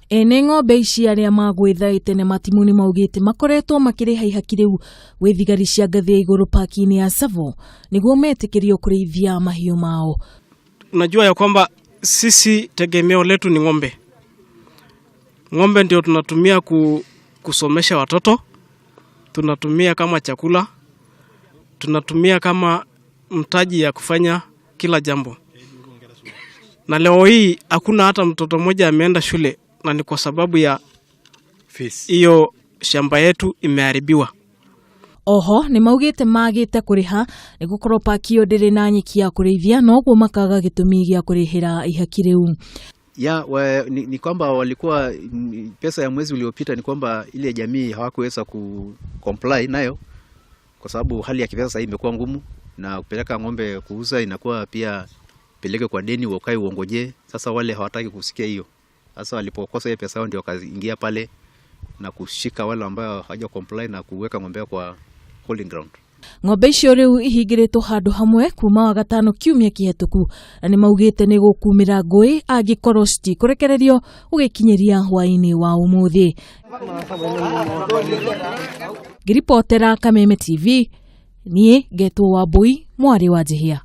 Ene ng'ombe ici arĩa magwĩthaĩte na matimũ nĩ maugĩte makoretwo makĩrĩha ihaki rĩu gwĩ thigari cia ngathĩ ya igũrũ paki-inĩ ya Tsavo nĩguo metĩkĩrio kũrĩithia mahiũ mao. Unajua ya kwamba sisi tegemeo letu ni ng'ombe. Ng'ombe ndio tunatumia kusomesha watoto, tunatumia kama chakula, tunatumia kama mtaji ya kufanya kila jambo. Na leo hii hakuna hata mtoto mmoja ameenda shule, na ni kwa sababu ya hiyo shamba yetu imeharibiwa. Oho nĩ maugĩte magĩte kũrĩha nĩ gũkorwo paki ĩyo ndĩrĩ na nyeki ya kũrĩithia noguo makaga gĩtũmi gĩa kũrĩhĩra ihaki rĩu. Ya, ni kwamba walikuwa pesa ya mwezi uliopita ni kwamba ile jamii hawakuweza ku comply nayo kwa sababu hali ya kifedha sasa imekuwa ngumu, na kupeleka ng'ombe kuuza inakuwa pia peleke kwa deni ukae uongoje. Sasa wale hawataki kusikia hiyo. Sasa walipokosa hiyo pesa yao ndio wakaingia pale na kushika wale ambao hawaja comply na kuweka ng'ombe kwa holding ground. Ng'ombe icio rĩu ihingĩrĩtwo handũ hamwe kuma wa gatano kiumia kĩhetũku na nĩ maugĩte nĩ gũkumĩra ngũĩ angĩkorwo citikũrekererio gũgĩkinyĩria hwaĩ-inĩ wa ũmũthĩ. Ngĩribotera Kameme TV, niĩ ngetwo Wambui mwarĩ wa Njihia.